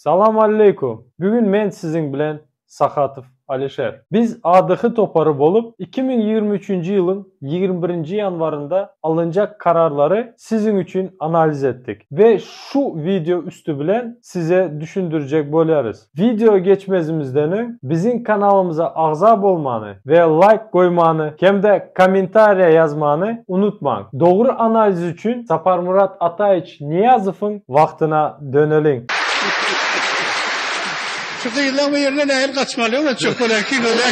Salam aleýkum! Bu gün men siziň bilen Sahatow Alişer. Biz ADH topary bolup, 2023-nji ýylyň 21-nji ýanwarynda alynjak kararlary siziň üçin analiz etdik we şu wideo üsti bilen size düşündirjek bolýarys. Wideo geçmezimizden öň biziň kanalymyza agza bolmany we laýk goýmany hem-de kommentariýa ýazmany unutmaň. Dogry analiz üçin Saparmyrat Ataýewiç Nyýazowyň wagtyna döneliň. Şu gyzlaň bu ýerinden nähili gaçmaly öwretjek bolýar kinoda.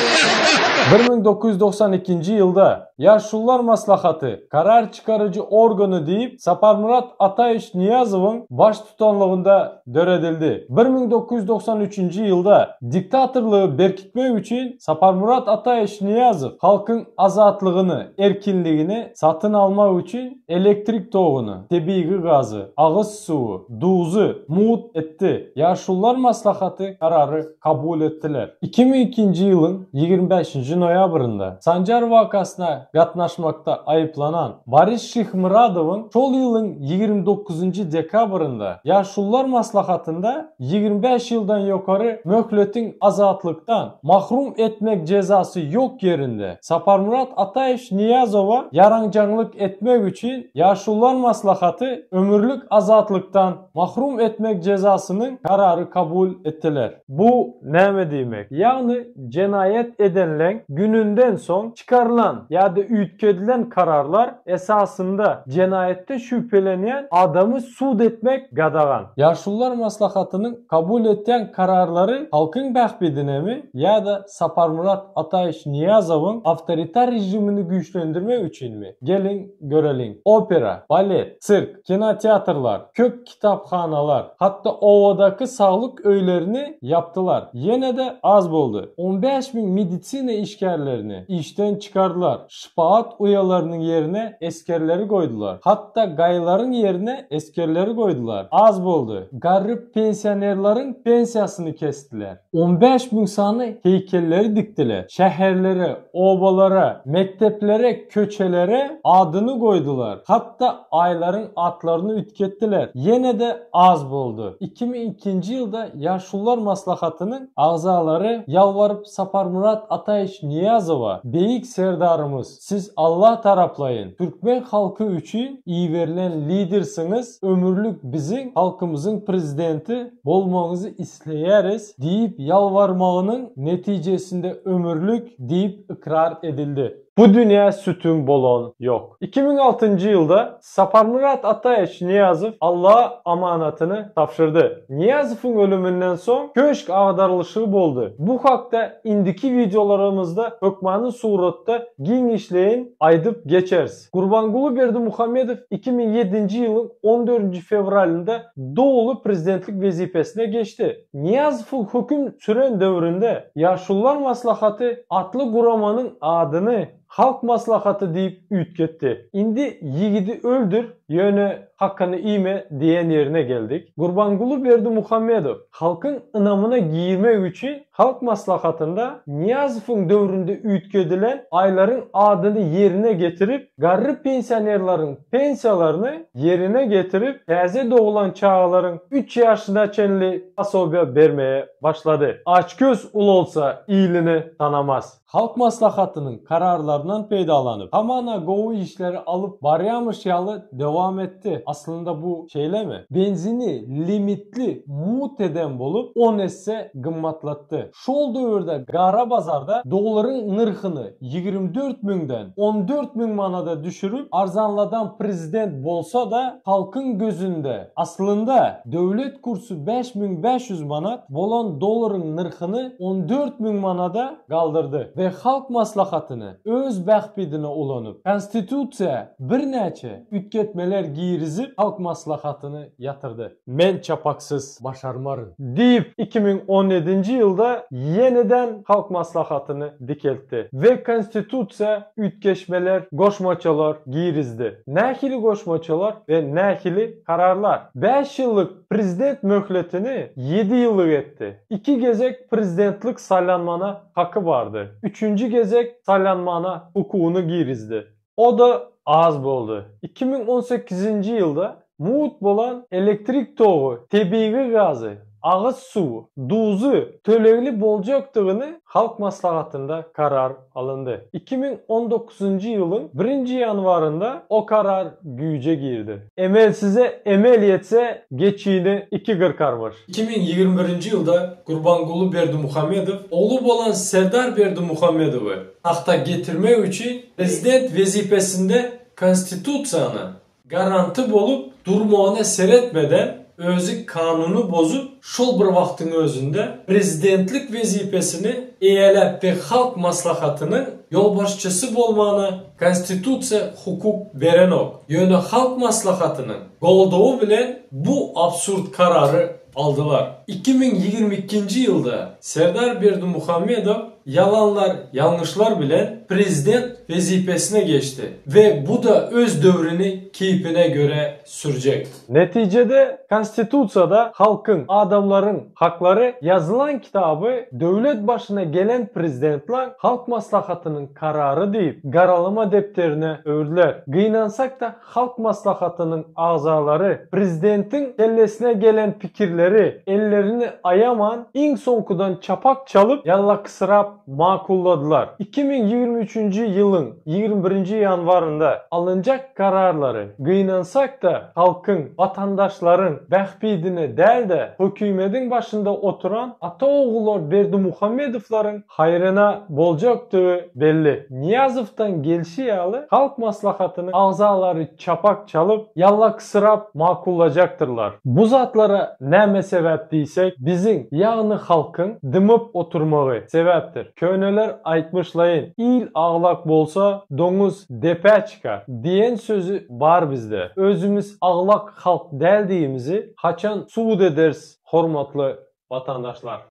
1992-nji ýylda Ýaşulular maslahaty karar çykaryjy organy diýip Saparmyrat Ataýewiç Nyýazowyň baştutanlygynda döredildi. 1993-nji ýylda diktatorlygy berkitmek üçin Saparmyrat Ataýewiç Nyýazow halkyň azatlygyny, erkinligini satyn almak üçin Elektrik toguny, tebigy gazy, agyz suwy, duzy mugt etdi. Ýaşulular maslahaty karary kabul etdiler. 2002-nji ýylyň 25-nji noýabrynda Sanjar wakasyna gatnaşmakda aýyplanan Boris Şyhmyradowyň şol ýylyň 29-njy dekabrynda Ýaşulular maslahatynda 25 ýyldan ýokary möhletiň azatlykdan mahrum etmek jezasy ýok ýerinde Saparmyrat Ataýewiç Nyýazowa ýaranjaňlyk etmek üçin Ýaşulular maslahaty ömürlik azatlykdan mahrum etmek jezasynyň karary kabul etdiler. Bu näme diýmek? Ýagny jenaýat edenleň gününden soň çykarylan ýa-da üýtgedilen kararlar esasynda jenaýatda şübhelenýän adamy sud etmek gadagan. Ýaşulular maslahatynyň kabul etýän kararlary halkyň bähbidinemi ýa-da Saparmyrat Ataýewiç Nyýazowyň awtoritar režimini güýçlendirmek üçinmi? Geliň, göreliň. Opera, balet, sirk, kinoteatrlar, köp kitaphanalar, hatda obadaky saglyk öýlerini ýapdylar. Ýene-de az boldy. 15 müň medisina işgärlerini işden çykardylar. Şypagat uýalarynyň ýerine esgerleri goýdular. Hatda gaýylaryň ýerine esgerleri goýdular. Az boldy. Garry pensionerleriň pensiýasyny kesdiler. 15 müň sany heýkelleri dikdiler. Şäherlere, obalara, mekdeplere, köçelere adyny goýdular. Hatda aýlaryň atlaryny üýtgetdiler. Ýene-de az boldy. 2002-nji ýylda Ýaşulular maslahatynyň agzalary ýalbaryp Saparmyrat Ataýewiç Nyýazowa, Beýik Serdarymyz, siz Alla taraplaýyn, türkmen halky üçin iberilen lidersiňiz, ömürlik biziň halkymyzyň prezidenti bolmagyňyzy isleýäris diýip ýalbarmagynyň netijesinde ömürlik diýip ykrar edildi. Bu dünýä sütün bolan ýok. 2006-njy ýylda Saparmyrat Ataýewiç Nyýazow Allaha amanatyny tabşyrdy. Nyýazowyň ölüminden soň köşk agdarylyşygy boldy. Bu hakda indiki wideolarymyzda hökmany suratda giňişleýin aýdyp geçeris. Gurbanguly Berdimuhamedow 2007-nji ýylyň on dördünji fewralynda doly prezidentlik wezipesine geçdi. Nyýazowyň höküm süren döwründe Ýaşulular maslahaty atly guramanyň adyny Halk maslahaty diýip üýtgetdi. Indi ýigidi öldür, ýöne hakyny iýme diýen ýerine geldik. Gurbanguly Berdimuhamedow halkyň ynamyna girmek üçin Halk maslahatynda Nyýazowyň döwründe üýtgedilen aýlaryň adyny ýerine getirip, garry pensionerleriň pensiýalaryny ýerine getirip, täze doglan çagalaryň üç ýaşyna çenli posobiýa bermege başlady. Açgöz ulalsa, ilini tanamaz. Halk Maslahatynyň kararlaryndan peýdalanyp, hamana gowy işleri alyp barýamyş ýaly dowam etdi. Aslynda bu şeýlemi? Benzini limitli mugt eden bolup, on esse gymmatlatdy. Şol döwürde gara bazarda dollaryň nyrhyny 24 müňden 14 müň manada düşürip arzanladan prezident bolsa-da, halkyň gözünde, aslynda, döwlet kursy 5500 manat bolan dollaryň nyrhyny 14 müň manada galdyrdy we Halk Maslahatyny öz bähbidine ulanyp, Konstitusiýa birnäçe üýtgetmeler girizip, Halk Maslahatyny ýatyrdy. Men çapaksyz başarmaryn. Diýip, 2017-nji ýylda ýeneden Halk Maslahatyny dikeltdi we Konstitusiýa üýtgeşmeler, goşmaçalar girizdi. Nähili goşmaçalar we nähili kararlar? Bäş ýyllyk prezident möhletini ýedi ýyllyk etdi. Iki gezek prezidentlik saýlanmana haky bardy. Üçünji gezek saýlanmana hukugyny girizdi. O-da az boldy. 2018-nji ýylda mugt bolan elektrik togy, tebigy gazy. agyz suwy, duzy tölegli boljakdygyny Halk Maslahatynda karar alyndy. 2019-njy ýylyň birinji ýanwarynda o karar güýje girdi. Emelsize emel ýetse, geçini iki gyrkarmyş. 2021-nji ýylda Gurbanguly Berdimuhamedow ogly bolan Serdar Berdimuhamedowy tagta getirmek üçin prezident wezipesinde Konstitusiýany garanty bolup durmagyna seretmeden, özi kanuny bozup, şol bir wagtyň özünde prezidentlik wezipesini eýeläp we Halk Maslahatynyň ýolbaşçysy bolmagyna Konstitusiýa hukuk berenok. Ýöne Halk Maslahatynyň goldawy bilen bu absurd karary aldylar. 2022-nji ýylda Serdar Berdimuhamedow ýalanlar, ýalňyşlar bilen prezident wezipesine geçdi we bu-da öz döwrüni keýpine görä sürjek. Netijede Konstitusiýada halkyň, adamlaryň haklary ýazylan kitaby döwlet başyna gelen prezidentlaň Halk Maslahatynyň karary diýip garalama depderine öwürdiler. Gynansak-da Halk Maslahatynyň agzalary prezidentiň kellesine gelen pikirleri ellerini aýaman iň soňkudan çapak çalyp ýallakysyrap makulladylar. 2023-nji ýylyň 21-nji ýanwarynda alynjak kararlary gynansak-da halkyň, watandaşlaryň bähbidine däl-de hökümediň başynda oturan ata-ogullar Berdimuhamedowlaryň haýryna boljakdygy belli. Nyýazowdan gelşi ýaly Halk Maslahatynyň agzalary çapak çalyp, ýallakysyrap makullajakdyrlar. Bu zatlara näme sebäp diýsek, biziň, ýagny halkyň dymyp oturmagy sebäpdir. Köneler aýtmyşlaýyn, Il aglak bolsa, doňuz depä çykar diýen sözi bar bizde. Özümiz aglak halk däldigimizi haçan subut ederis hormatly watandaşlar?